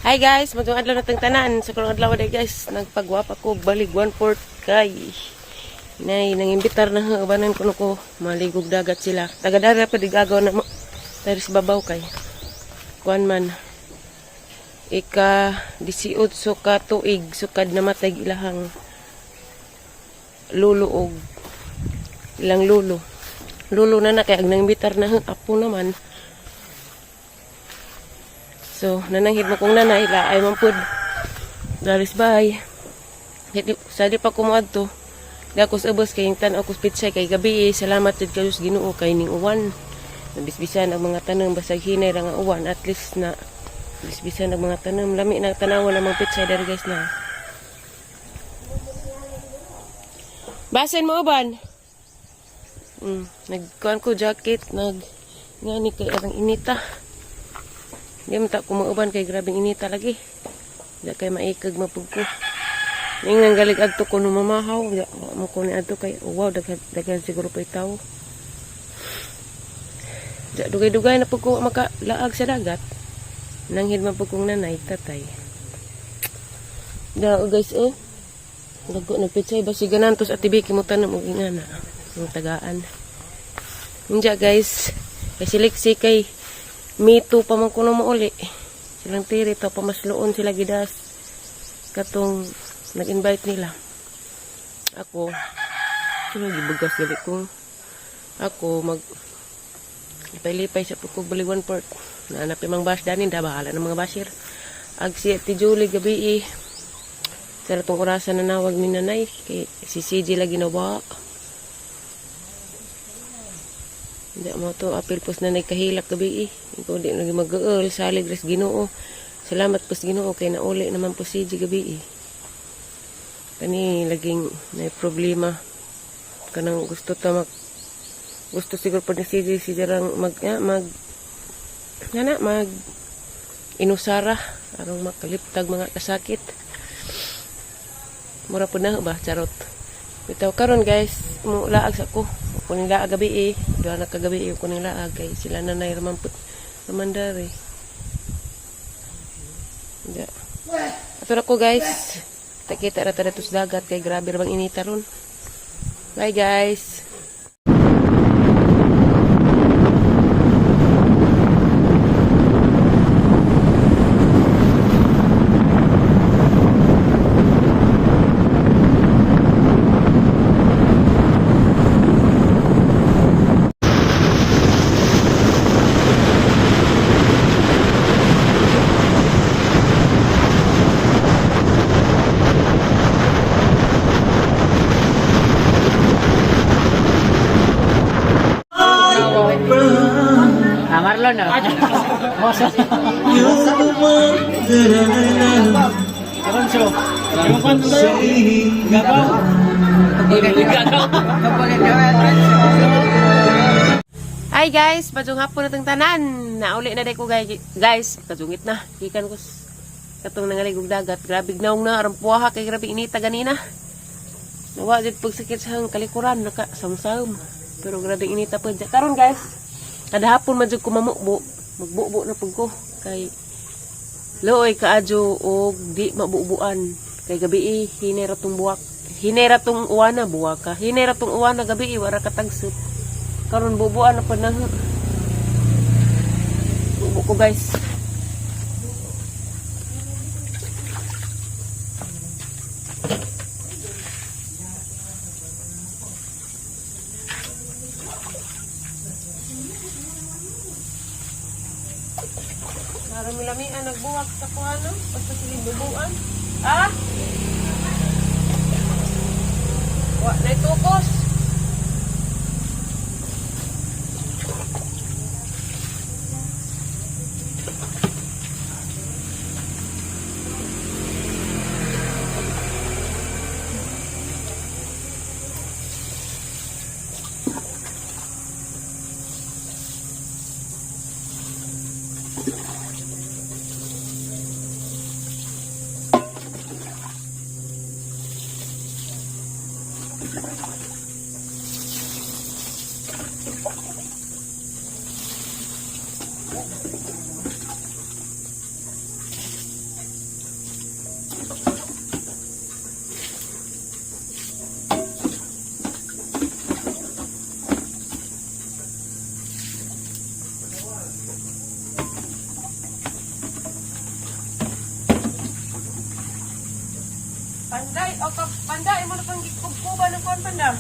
Hi guys, magandang adlaw natang tanan. Sa karong adlaw day guys, nagpagwapa ko balig 1/4 kay nay nangimbitar na ubanan kuno ko maligog dagat sila. Taga dara pa digagaw na mo. Dari sa babaw kay kuan man ika 18 ka tuig sukad namatay ilahang lulo og ilang lulo. Lulo na na kay ag nangimbitar na apo naman. So, nananghid mo kong nanay, laay man pud. Daris bay. Sa di pa kumuad to. Di ako sa ubos kay tan ako sa pitsay kay gabi eh. Salamat jud kayo sa Ginoo kay ning uwan. Nabisbisan ang mga tanom basag hinay ra nga uwan, at least na bisbisan ang mga tanom. Lami na tanawan ang mga pitsay dari guys na. Basen mo uban. Nagkuan ko jacket, nag ngani kay arang inita. Di man ta ko mauban kay grabeng inita lagi. Di kay maikag mapug ko. Ning nang galig adto ko no mamahaw, di wa mo ko ni adto kay oh, wow, daghan daghan siguro pay tawo. Di dugay-dugay na pug ko maka laag sa dagat. Nanghid man pug kong nanay, tatay. Da oh, guys eh. Lago na pitsay basi ganan tos ati Vicky mo tanom og ingana. Ang tagaan. Ninja guys, kay siliksi kay mito pa man kuno mauli. Silang tiri to pamasloon sila gidas katong nag-invite nila. Ako sino gibugas gali ko. Ako mag lipay-lipay sa pagkog balik 1/4. Naanap yung mga bash danin da bahala ng mga basher. Ag si Ate Julie gabi eh. Sa tong orasan na nawag ni nanay kay si CJ lagi nawa. Hindi mo to apil pos nanay kahilak gabi eh. Ikaw di lagi mag-uol salig res Ginoo. Salamat pos Ginoo kay nauli naman po si CJ gabi eh. Kani laging may problema kanang gusto ta mag gusto siguro po ni CJ si Jarang mag ya, mag nga mag inusara aron makaliptag mga kasakit. Mura po na ba charot. Bitaw karon guys, mo laag sa ko. Kuning laag gabi eh. Duha na kagabi eh kuning laag kay sila nanay raman put raman dari. Ja. Ato ra ko guys. Kita ra ta dito sa dagat kay grabe ra bang inita ron. Bye guys. Ah, Marlon, no? You're the one that I love. Alonso. Yung kwanto tayo? Saying Hi guys, padung hapon na tong tanan. Nauli na day ko guys. Guys, kadungit na. Gikan ko katong nangaligog dagat. Grabe gnaong na aron puha kay grabe inita ganina. Nawa jud pagsakit sa hang kalikuran naka samsam. Pero grabe inita pud. Karon guys, kada hapon man jud ko mamubo. Magbubo na pud ko kay looy kaadyo og di mabubuan. Kay gabi eh, hinay ra tong buwak. Hinay ra tong uwana buwak ka. Hinay ra tong uwana gabi eh, wara ka tagsip. Karon bubuan na pud na. Bubo ko guys. Marami-lami ang nagbuwak sa kuano, basta sige bubuan. Ah? Wa na tukos. Panday, o pa, panday, mo na pang gikubkuba ng kuwan panda.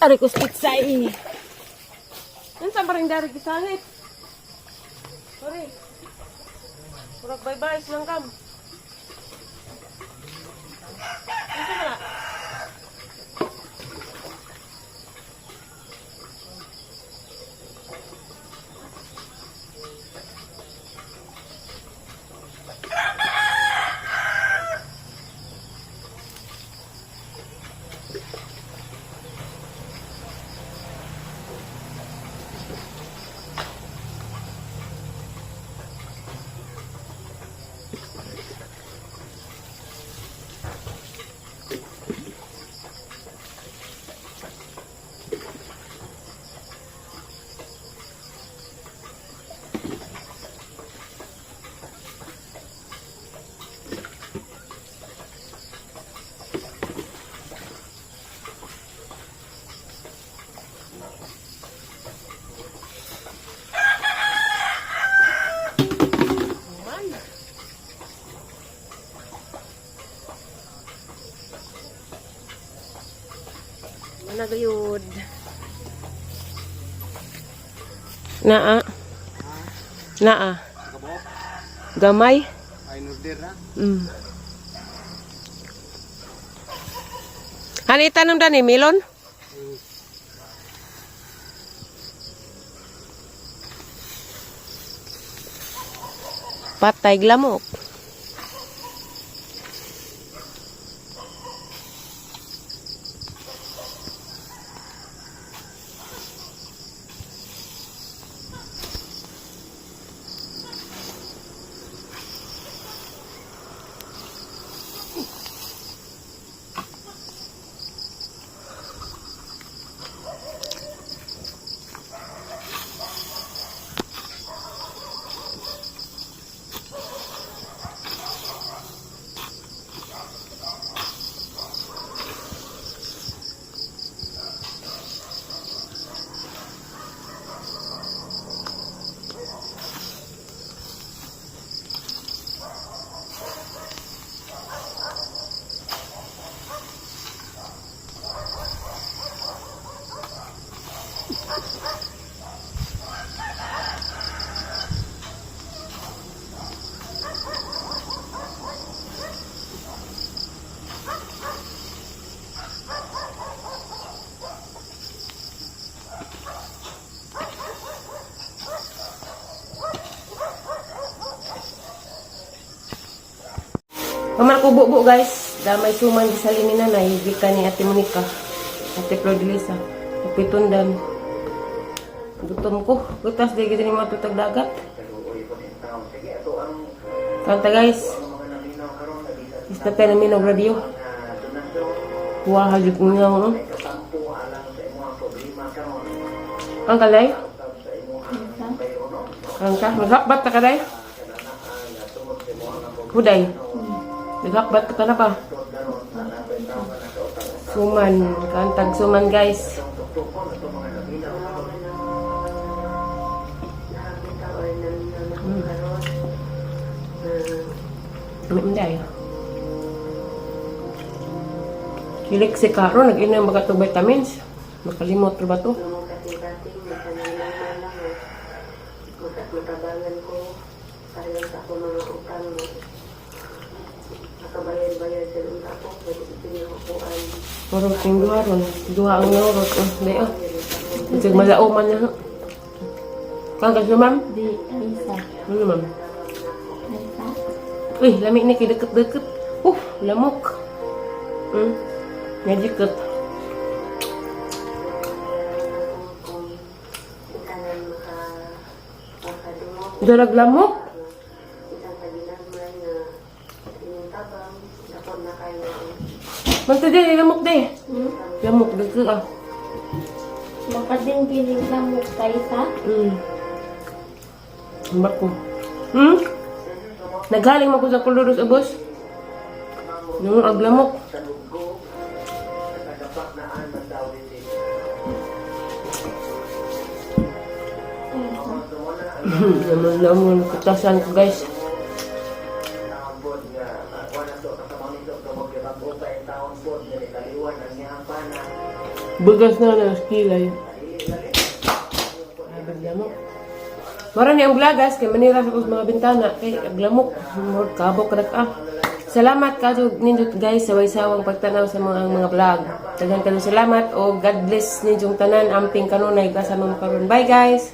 Aray ko pitsay. Unsa pa rin dari gisangit? Sorry. Murag bye-bye lang kam. Unsa man na? Man. Mana gayud. Naa. Naa. Gamay. Ay, nurdir na. Hani tanom dani melon? Patay glamok. Paman ko bubo, guys. Damay suman di sa liminanay. Gikan ni Ate Monica. Ate Flor de Lisa. Kapitundan. Gutom ko. Gutas di gid ni matutag dagat. Kanta, guys. Isda tayo namin og radio. Wah, hagit nga no? Ang kalay? Ang ka? Maghakbat ta kalay? Huday. Naghakbat ka na pa. Suman. Kantag suman, guys. Hindi. Kilik si Caro, nag-inom baga to vitamins. Makalimot ba to? Matabangan ko para sa ako mga utang no. Nakabayad-bayad sa unta ko, pwede ito yung upuan. Puro ting duha ron. Duha ang naurot. Oh, di oh. Isig malauman niya. Kang kasi, ma'am? Di, Isa. Ano, ma'am? Isa. Uy, lami ni kay deket-deket. Lamok. Nadikit. Ikanan maka makadungog Darag lamok. isang kaginagmay nga inyong tabang dako na kayo Basta di, lamok di. Lamok, deket ah. Makading piling lamok kaysa. Bako. Naghaling mo ko sa kuluros ubos. Nung aglamok. Lamon, lamon. Kutasan ko, guys. Bugas na na, kilay. Ay, baglamok. Mara ni ang vlog, guys, kay manira sa mga bintana kay aglamok, murag kabok ra ka. Salamat kadto nindot, guys, sa waysawang pagtanaw sa mga vlog. Daghan kayong salamat o God bless ninyong tanan amping kanunay kasama mo karon. Bye, guys.